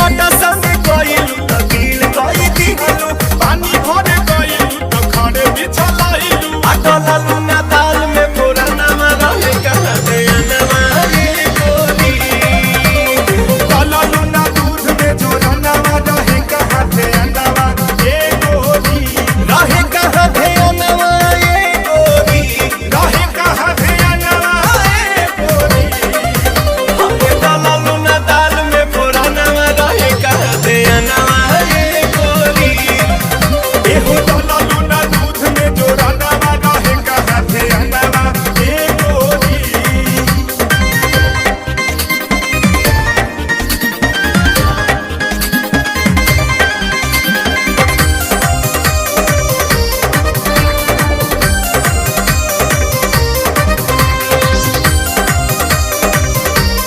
पटा संग कइलू त गील कइ दिहलू। पानी भरे गइलू त खड़े बिछलाइलू। अटललू